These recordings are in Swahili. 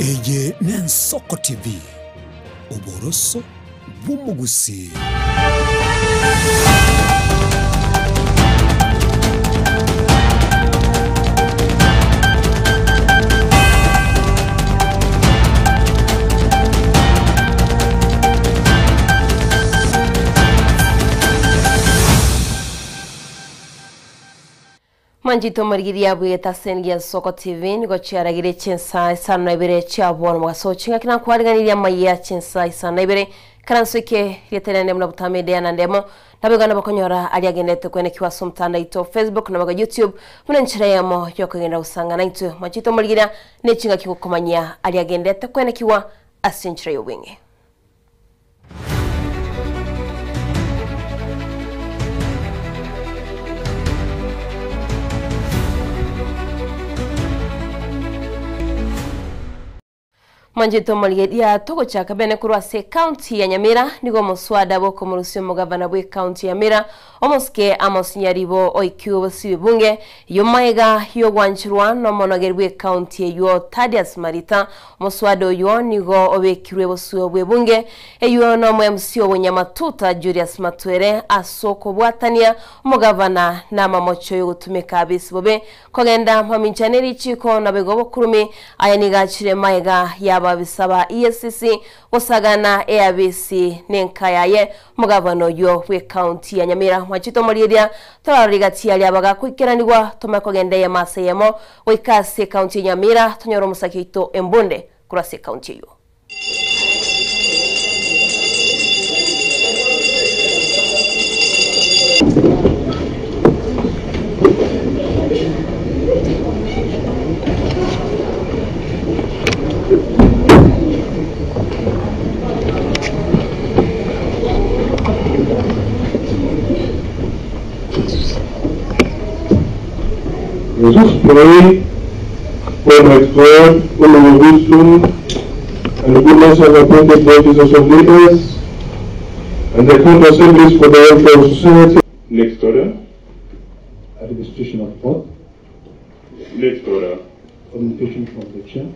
Eye Nensoko TV, oboroso bw'omugusi. Manjito marigiria bweta sengia Soko TV nigo chiaragire chinsa isano na ibere chiabona mugaso chinga kina kwariganiria maiya chinsa isano na ibere karansuike rieterene muna butamede na ndemo nabegana bakonyora ali agendete kwene kiwaso mtanda ito Facebook na baga YouTube muna nchira yamo yokugenda usanga na itu manjito marigiria ne chinga kikukomanya ali agendete kwene kiwa asinchira yobwenge. Manjito maligedia togo chaka bene kurwa se county ya Nyamira nigo muswada boko murusio mugavana bwe county ya Nyamira omoske Amos Nyaribo oikiwo siwe bunge yomaega yogwanchirwa no monogeri bwe county yo Thaddeus Marita muswada oyo nigo obekirwe bosuo bwe bunge eyo no MC Wonyamatuta Julius Matwere asoko bwatania mugavana na mamocho yo gutumika abisi bobe kogenda mamincaneri chiko na begobo kurumi aya nigachire maega ya babisaba EACC gosagana ABC nenkayaye mugavano yo we county ya Nyamira mwachito moriria torarigatia lya bagakwikiranirwa tomakogende ya maseyemo wikase county ya Nyamira tonyoro musakito embonde kurase county yo. Let us pray, Almighty God, full of wisdom and the goodness of appointed officers of leaders, and the county assemblies for the welfare of society. Next order. Administration of oath. Next order. Communication from the chair.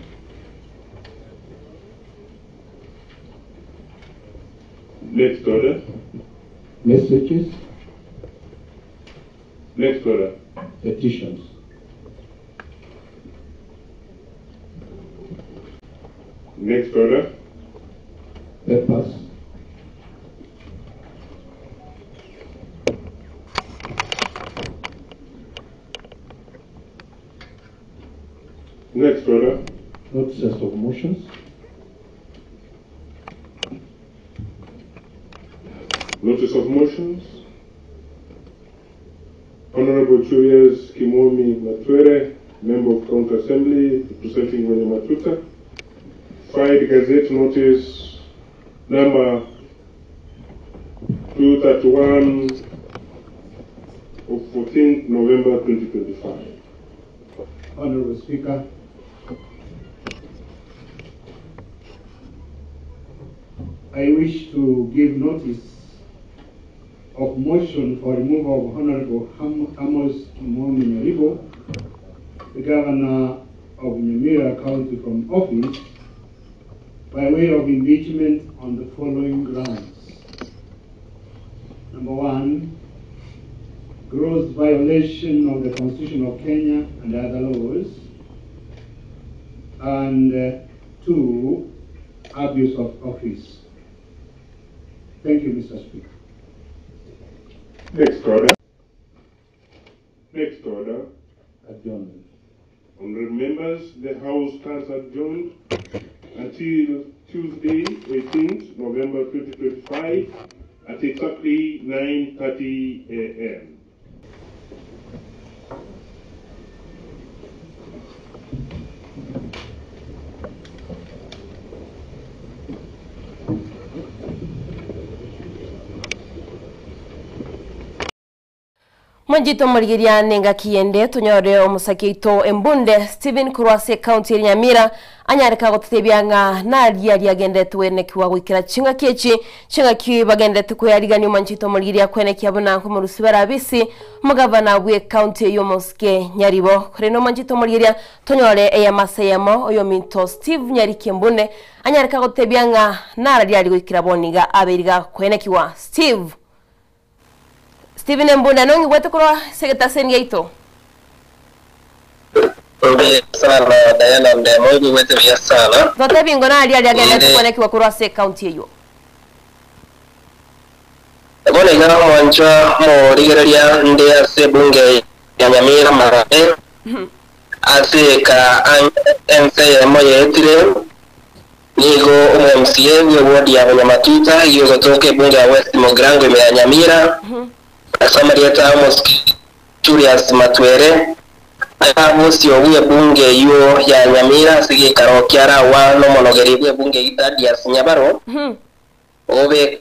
Next order. Messages. Next order. Petitions. Next order. Papers. Next order. Notices of motions. Notice of motions. Honorable Julius Kimomi Matwere, Member of County Assembly, representing Wonyamatuta, filed Gazette Notice number 231 of 14th November 2025. Honorable Speaker, I wish to give notice of motion for removal of Honorable Amos Kimomi Nyaribo, the Governor of Nyamira County, from office by way of impeachment on the following grounds. Number one, gross violation of the Constitution of Kenya and other laws, and two, abuse of office. Thank you, Mr. Speaker. Next order. Next order. Adjournment. Honorable members, the House stands adjourned until Tuesday, 18th November 2025 at exactly 9:30 a.m. Mwanjito morigeria nenga kiende tunyore omusakito embunde Stephen Kurwase county ya Nyamira anyareka gotutebia nga naria riagendetwe nekiwa gwikira chinga kiechi chinga ki bagendete kuyarigani mwanjito morigeria kwenekia buna nkomurusi bisi mugavana bwe county yo Mosque Nyaribo kureno mwanjito morigeria tunyore eyamaseyamo oyo minto Steve Nyariki Embunde anyareka gotutebia nga naria rigwikira boniga aberiga kwenekiwa Steve Stephen Mbunda nongi wetu kwa seketa sengeito. Ndiyo sana Diana Ndemo wetu vya sana. Zote bingo na alia alia gende kwa kwa se county hiyo. Bona ina mwancha mo rigereria ndi ase bunge ya Nyamira marae. Ase ka NC mo yetire nigo MCA ward ya Nyamatuta iyo gotoke bunge ya West Mogrango ya Nyamira. Asamarieta Amos Julius Matwere abusi obuye bunge yo ya Nyamira sige karokiara wa no monogeri bwe bunge Itadias Nyabaro obe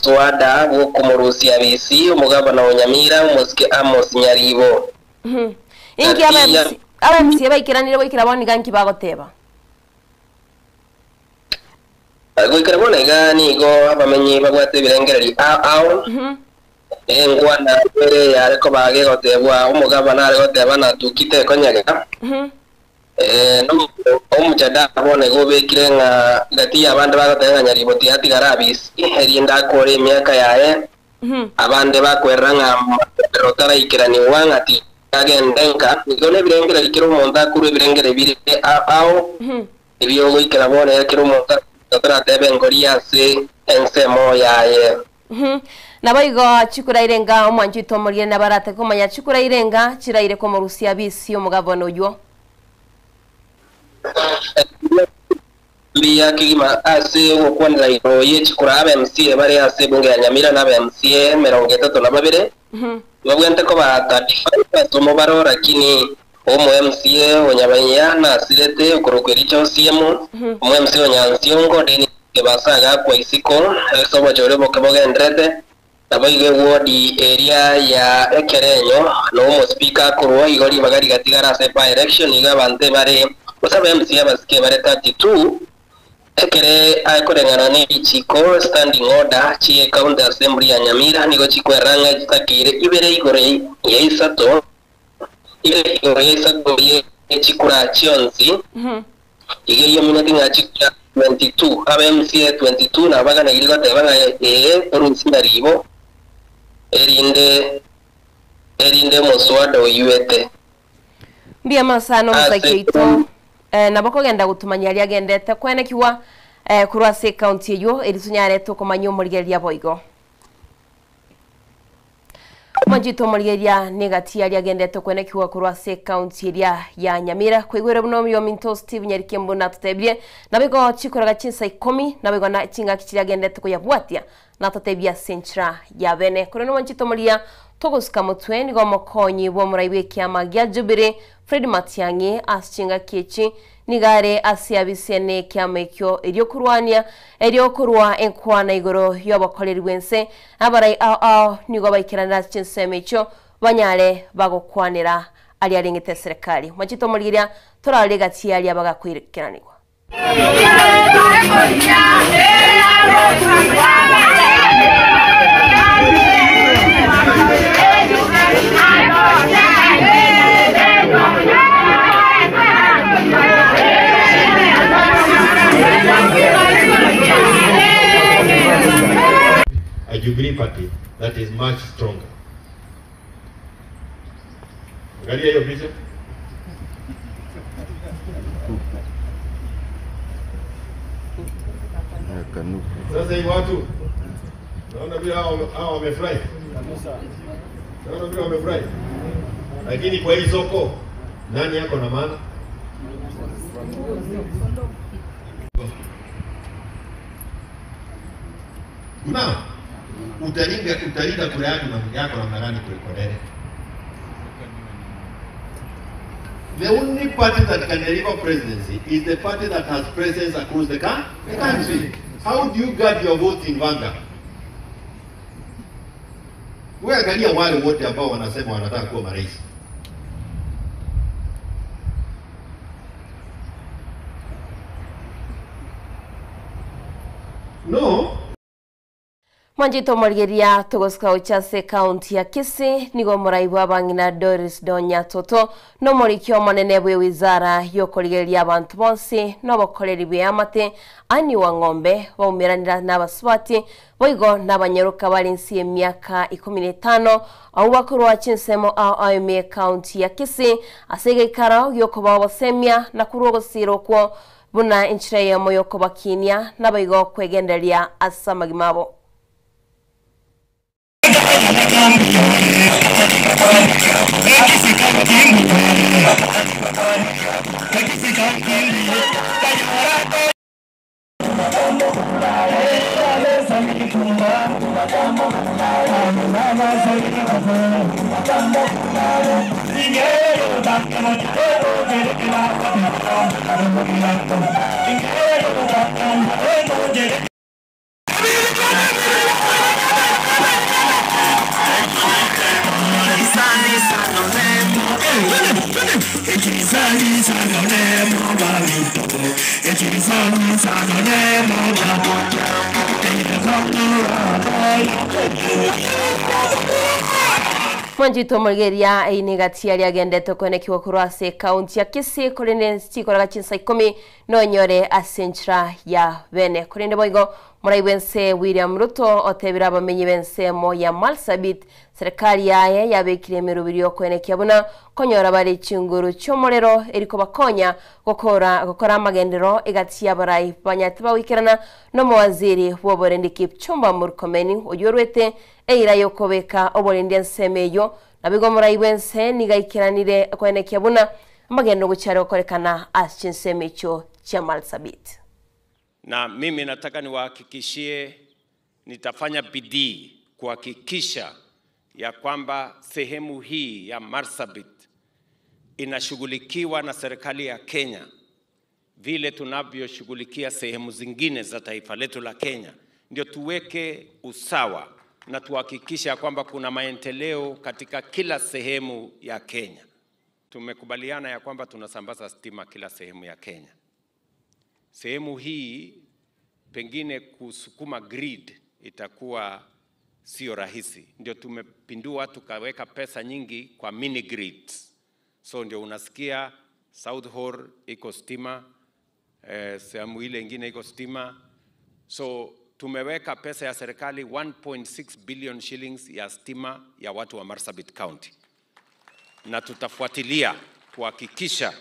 swada gukumurusia bisi umugabana wa Nyamira Mosque Amos Nyaribo. Inki abamsi abakiranire boikira ganki bagoteba goikira bona gani go abamenyi bagwate birengereri ao engwana mbere yareko bage gotebwa umugabana ari goteba na tukite konyaga no omujada abone gobekire nga gati abande bagoteba Nyaribo tiatigara abisi erinda kore emyaka yaye abande bakwerra nga rotara ikiraniwa ngati agendenka nigone birengera kiro omuntu akuru ebirengere bire ao ebyo goikira bone kiro omuntu tratebe ngoria ase ensemo yaye. Nabaigo chikura irenga omwanjito moriye nabarate komanya chikura irenga chiraire ko murusia bisi omugabano yo bia kigima ase gokwanira iroye chikura abe MCA bari ase bunge ya Nyamira na abe MCA 32 babwente ko ba 35 mubaro lakini omo MCA onyabanya na sirete okorokwericho CM omo MCA onyansiongo deni basaga kwa isiko sobo jore boke bogendrete nabaige wodi area ya ekerenyo no mo speaker kurwa igori bagari gatigara se by election iga bante bare osabe MCA basike bare 32 ekere akorengana ne ichiko standing order chi county assembly ya Nyamira nigo chikweranga chitakire ibere igore ya isato ibere igore ya isato ye chikura chionzi igeyo minati ngachikura 22 abe MCA 22 na bagana irigo tebanga orusi Nyaribo erinde muswada oyuete mbia masano musakito naboko genda gutumanya ari agendete kwenekiwa kurwa se county yo eritunyare tukomanya omorigeria boigo Manjito morigeria negati ari agendete kwenekiwa kurwa se county ria ya Nyamira kwigwere buno yo minto Steve Nyariki Mbuna tutebie nabego chikoraga chinsa 10 nabego na chinga kichiri agendete kuyabwatia na tutebia sentra ya bene kureno manjito moria togosuka mutwe nigo mokonyi bo muraiwe kiama gya Jubilee Fred Matiang'i asinga kechi nigare asiabisene kiamekyo eryo kurwania eryo kurwa enkwana igoro yobakorerwense abarai ao nigo baikirana chinsemecho banyale bagokwanira ali alengete serikali machito muliria torarega tiali abagakwikiranirwa. A Jubilee party that is much stronger. Angalia hiyo picha. Sasa hii watu naona vile hao wamefurahi. Naona vile wamefurahi. Lakini kwa hii soko nani yako na maana? Kuna utalinda kura yako na yako namna gani kuliko dere? The only party that can deliver presidency is the party that has presence across the country. How do you guard your votes in Vanga? Wewe angalia wale wote ambao wanasema wanataka kuwa marais. No. Mwanjito morigeria tugosika uchase county ya Kisii nigo muraibu abangina Doris Donya Toto no morikio monene bwe wizara yokorigeria abantu bonse no bakoreri bwe amate ani wa ng'ombe baumiranira n'abaswati boigo n'abanyaruka bari nsi emyaka 15 aho bakorwa chinsemo AIM county ya Kisii asege ikara yokoba basemia na kurogosiro kwo buna inchira ya moyo kobakinia n'abaigo kwegenderia asamagimabo. Mwanjito morigeria inigatia riagendete kwenekiwa kurwase county ya Kisii kurinde chikoraga chinsa 10 no nyore asentra ya bene kurinde boigo muraiwense William Ruto otebira abamenyi bensemo ya Marsabit serikali yaye yabekire emirubiri kwenekia buna konyora bari chinguru chomorero eriko bakonya gukora amagendero igatia barai banyati bawikirana no muwaziri w'oborindi Kipchumba Murkomen oyorwete eira yokobeka oborindi ensemeyo nabigo muraiwense nigaikiranire kwenekia buna amagendo gucharo korekana ashinsemecho cha Marsabit. Na mimi nataka niwahakikishie nitafanya bidii kuhakikisha ya kwamba sehemu hii ya Marsabit inashughulikiwa na serikali ya Kenya vile tunavyoshughulikia sehemu zingine za taifa letu la Kenya, ndio tuweke usawa na tuhakikishe kwamba kuna maendeleo katika kila sehemu ya Kenya. Tumekubaliana ya kwamba tunasambaza stima kila sehemu ya Kenya. Sehemu hii pengine kusukuma grid itakuwa sio rahisi. Ndio tumepindua tukaweka pesa nyingi kwa mini grids. So ndio unasikia South Hall iko stima, sehemu ile ingine iko stima. So tumeweka pesa ya serikali 1.6 billion shillings ya stima ya watu wa Marsabit County. Na tutafuatilia kuhakikisha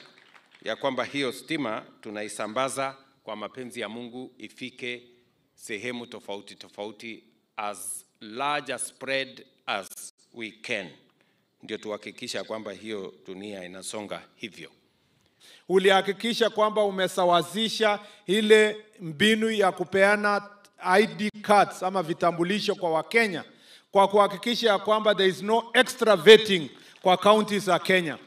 ya kwamba hiyo stima tunaisambaza kwa mapenzi ya Mungu ifike sehemu tofauti tofauti, as large a spread as we can. Ndio tuhakikisha kwamba hiyo dunia inasonga hivyo. Ulihakikisha kwamba umesawazisha ile mbinu ya kupeana ID cards ama vitambulisho kwa Wakenya kwa kuhakikisha kwamba there is no extra vetting kwa counties za Kenya.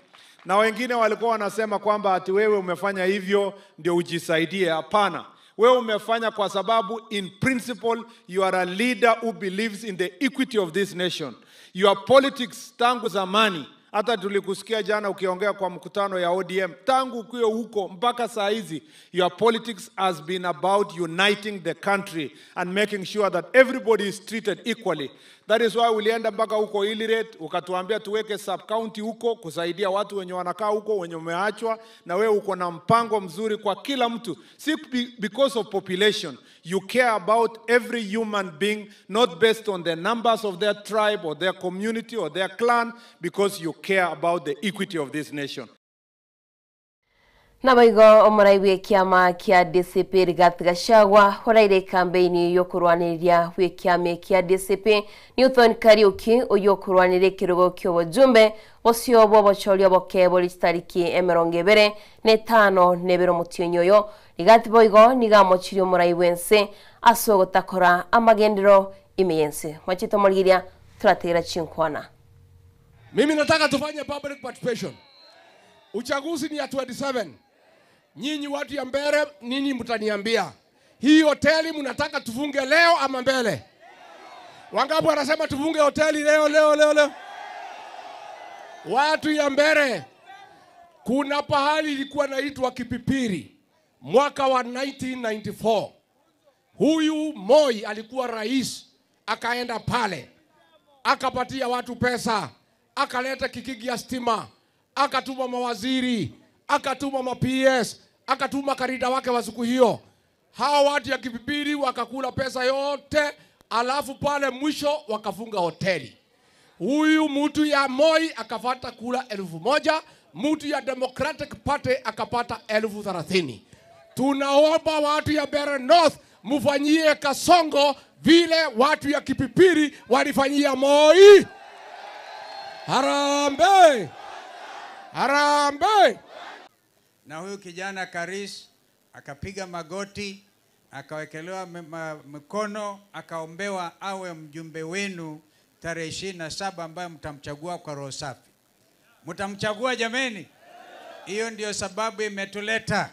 Na wengine walikuwa wanasema kwamba ati wewe umefanya hivyo ndio ujisaidie. Hapana. Wewe umefanya kwa sababu in principle you are a leader who believes in the equity of this nation. Your politics tangu zamani, hata tulikusikia jana ukiongea kwa mkutano ya ODM, tangu ukiwa huko mpaka saa hizi, your politics has been about uniting the country and making sure that everybody is treated equally. That is why ulienda mpaka huko Ileret, ukatuambia tuweke sub county huko kusaidia watu wenye wanakaa huko, wenye umeachwa, na wewe uko na mpango mzuri kwa kila mtu. Si because of population, you care about every human being, not based on the numbers of their tribe or their community or their clan, because you care about the equity of this nation. Nabaigo omurai kiama kia DCP Rigathi Gachagua oraire kambeini yokurwanĩrĩria gwĩ kĩama kĩa DCP Newton Kariuki ũyũkũrwanĩrĩria kĩrogo kĩa obujumbe ũcio bwobochoria boke bori tariki 25 nebero mutionyo yo Rigathi boigo nigamochirie omurai bwense ase gotakora amagendero imeyense mwachito morigiria turatera chinkwana. Mimi nataka tufanye public participation. Uchaguzi ni ya 27. Nyinyi watu ya Mbere, ninyi mtaniambia. Hii hoteli mnataka tufunge leo ama mbele? Wangapi wanasema tufunge hoteli leo leo leo leo? Watu ya Mbeere, kuna pahali ilikuwa naitwa Kipipiri mwaka wa 1994. Huyu Moi alikuwa rais, akaenda pale, akapatia watu pesa, akaleta kikigi ya stima, akatuma mawaziri, akatuma ma PS, akatuma karida wake wa siku hiyo. Hawa watu ya Kipipiri wakakula pesa yote, alafu pale mwisho wakafunga hoteli. Huyu mtu ya Moi akapata kula 1,000, mtu ya Democratic Party akapata 30,000. Tunaomba watu ya Mbeere North mufanyie Kasongo vile watu ya Kipipiri walifanyia Moi. Harambee! Harambee! Na huyu kijana Karis akapiga magoti, akawekelewa mikono, akaombewa awe mjumbe wenu tarehe 27 ambayo mtamchagua kwa roho safi. Mtamchagua jameni? Hiyo ndio sababu imetuleta.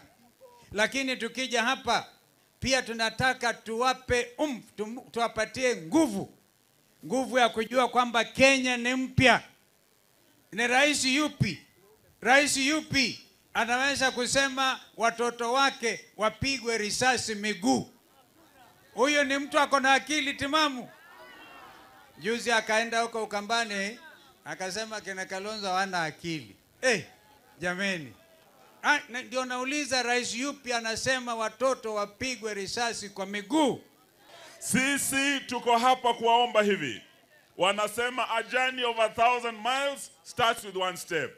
Lakini tukija hapa pia tunataka tuwape tuwapatie nguvu. Nguvu ya kujua kwamba Kenya ni mpya. Ni rais yupi? Rais yupi anaweza kusema watoto wake wapigwe risasi miguu? Huyo ni mtu ako na akili timamu? Juzi akaenda huko Ukambani akasema kina Kalonzo hawana akili. Jameni. Ndio nauliza, rais yupi anasema watoto wapigwe risasi kwa miguu? Sisi tuko hapa kuwaomba hivi. Wanasema a journey of 1,000 miles starts with one step.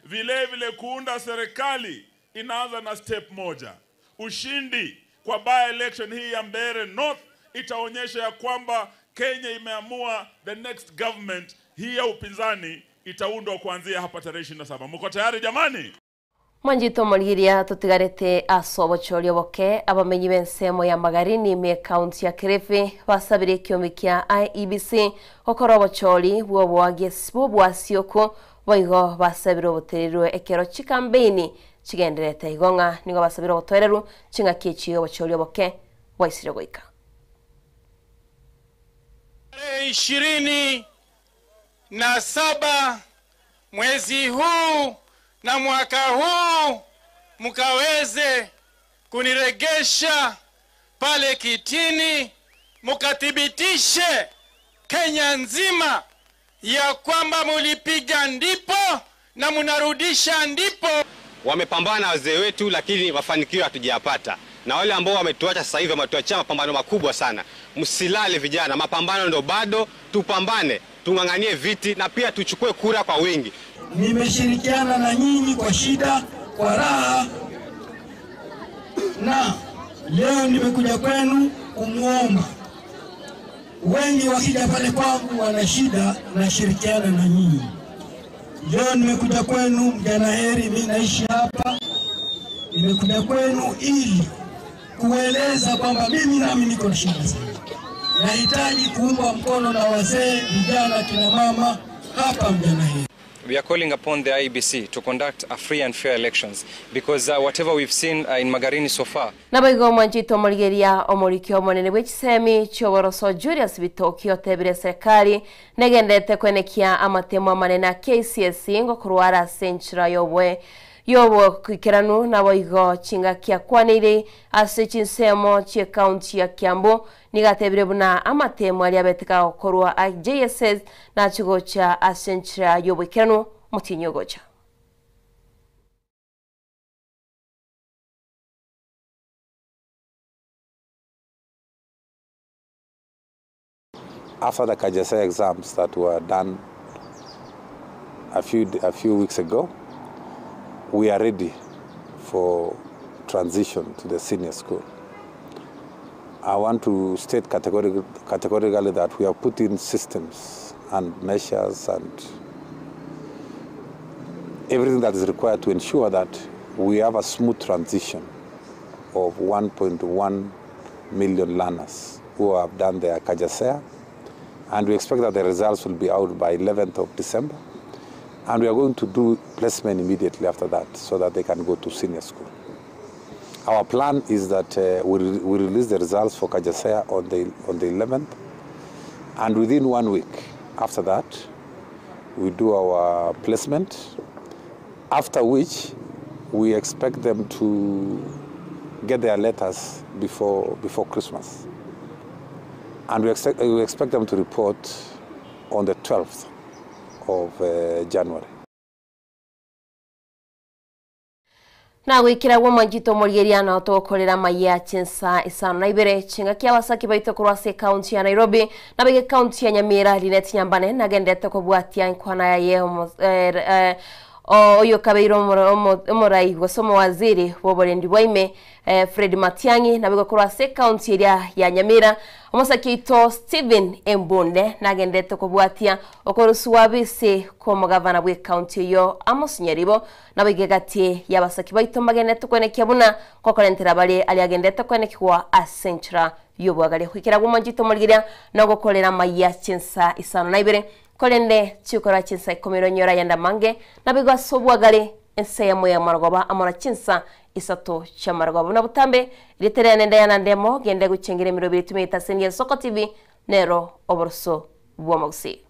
Vile vile kuunda serikali inaanza na step moja. Ushindi kwa by election hii ya Mbeere North itaonyesha ya kwamba Kenya imeamua the next government hii ya upinzani itaundwa kuanzia hapa tarehe 27. Mko tayari jamani? Mwanjito moligiria tutigarete asobochorio boke abamenyi bensemo ya Magarini me county ya Kilifi basabire kiomi kia IEBC gokora obochori bwobwasioko boigo basabire obotereru ekero chikambeini chigenderete igonga nigo basabire obotoereru chingaki echiyo obochori oboke bwaisire goika. 27 mwezi huu na mwaka huu mkaweze kuniregesha pale kitini, mukathibitishe Kenya nzima ya kwamba mulipiga ndipo na munarudisha ndipo. Wamepambana wazee wetu, lakini mafanikio hatujayapata. Na wale ambao wametuacha sasa hivi wametuachia mapambano makubwa sana. Msilale vijana, mapambano ndo bado, tupambane, tunganganie viti na pia tuchukue kura kwa wingi. Nimeshirikiana na nyinyi kwa shida, kwa raha, na leo nimekuja kwenu kumuomba. Wengi wakija pale kwangu wana shida, nashirikiana na nyinyi. Leo nimekuja kwenu mjana heri, mimi naishi hapa. Nimekuja kwenu ili kueleza kwamba mimi nami niko na shida sana. Nahitaji kuungwa mkono na wazee, vijana, kina mama hapa mjana heri. We are calling upon the IEBC to conduct a free and fair elections because whatever we've seen in Magarini so far. Nabaigo mwanjito moligeria omorikio monene bw'echisemi chioboroso Julius Bitoki otebire serikali negendete kwenekia amatemo amanene a KCSE ngokorwara ase enchera yobwe yobo kuikeranu naboigo chingakia kwaneire ase chinsemo chie county ya Kiambu nigatebire buna amatemo aria beteka gokorwa a JSS na chigocha ase enchera yobwikeranu mutinyo gocha. After the KJSEA exams that were done a few weeks ago, we are ready for transition to the senior school. I want to state categorically that we have put in systems and measures and everything that is required to ensure that we have a smooth transition of 1.1 million learners who have done their KJSEA, and we expect that the results will be out by 11th of December. And we are going to do placement immediately after that so that they can go to senior school. Our plan is that we release the results for KJSEA on the 11th, And within 1 week after that, we do our placement, after which we expect them to get their letters before Christmas. And we expect them to report on the 12th of January. Na gwikira mwanjito morigeria na tokorera maya chinsa isano na ibere chinga kia basaki baito kurwase county ya Nairobi na bege county ya Nyamira Linet Nyambane nagendete kobwatia inkwana ya ye oyo kabeiro omorai gosoma waziri woborendi bwaime Fred Matiang'i na bego kurwase county ya Nyamira omosaki ito Stephen Embonde nagendete kobwatia okorusuwa bise ko mugavana bwe county yo Amos Nyaribo na bigegati yabasaki baito magenete kwenekia buna kokorentera bali ali agendete kwenekiwa asentra yobwagale kwikira gumanjito moligira no gokorera maya chinsa isano na ibere kolende chikora chinsa ikomero nyora yanda mange na bigwa sobwagale enseyamo ya margoba amora chinsa isato chamargoba na butambe litere nenda yana ndemo gende guchengere mirobiri tumeta seniya Soko TV nero oborso bwomogsi.